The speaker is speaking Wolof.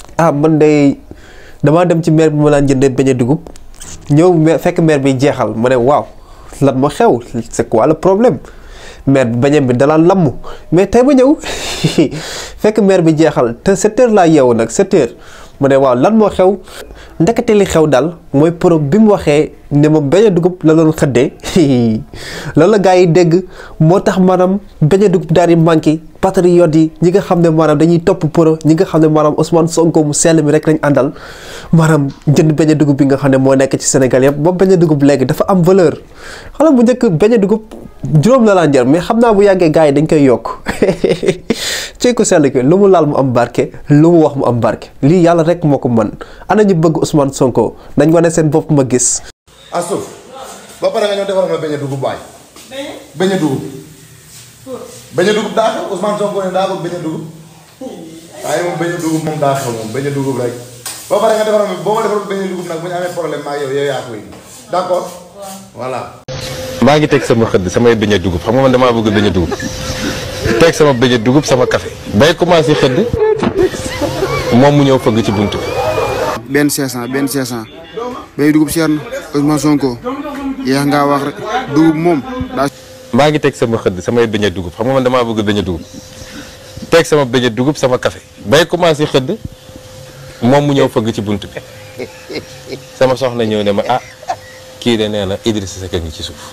ah man de damaa dem ci maire bi ma daan jëndee beñe dugub ñëw fekk maire bi jeexal ma ne waaw lan moo xew c'est quoi le problème maire bi beñe bi dalaan lamm mais tey ma ñëw fekk maire bi jeexal te 7 heures laa yeewu nag 7 heures ma ne waaw lan moo xew ndekete li xew daal mooy pro bi mu waxee ne ma beñe dugub la doon xëddee loolu la gars yi dégg moo tax maanaam beñe dugub daal di manqué patriotes yi ñi nga xam ne maanaam dañuy topp pro ñi nga xam ne maanaam Ousmane Sonko mu sell mi rek lañ àndal maanaam jënd beñe dugub bi nga xam ne moo nekk ci Sénégal yëpp ba beñe dugub léegi dafa am valeur xala bu njëkk beñe dugub juróom la laan jar mais xam naa bu yàggee gars yi dañ koy yokk ci ko sell ki lu mu laal mu am barke lu mu wax mu am barke lii yàlla rek moo ko mën ana ñu bëgg Ousmane Sonko nañ wane seen bopp ma gis. Astou ba pare nga ñëw defar ma beñe dugub baay. beñe dugub. beñe dugub daa xew Ousmane Sonko ne daa bëgg beñe dugub. waaye moom beñe dugub moom daa xew moom beñe dugub rek. ba pare nga defar ma boo ma defarul beñe dugub nag bu ñu amee problème maa yow yaa koy d'accord voilà. maa ngi teg sama xëdd samay beñe dugub xam nga man damaa bëgg beñe dugub teg sama beñe dugub sama café bay commencé xëdd moom mu ñëw fëgg ci buntu bi. benn 500 beñe dugub seer na Ousmane Sonko yeex ngaa wax rek dugub moom daa. maa ngi teg sama xëdd samay beñe dugub xam nga man damaa bëgg beñe dugub teg sama beñe dugub sama café bay commencé xëdd moom mu ñëw fëgg ci buntu bi sama soxna ñëw ne ma ah kii de nee na Idrissa Seck a ngi ci suuf.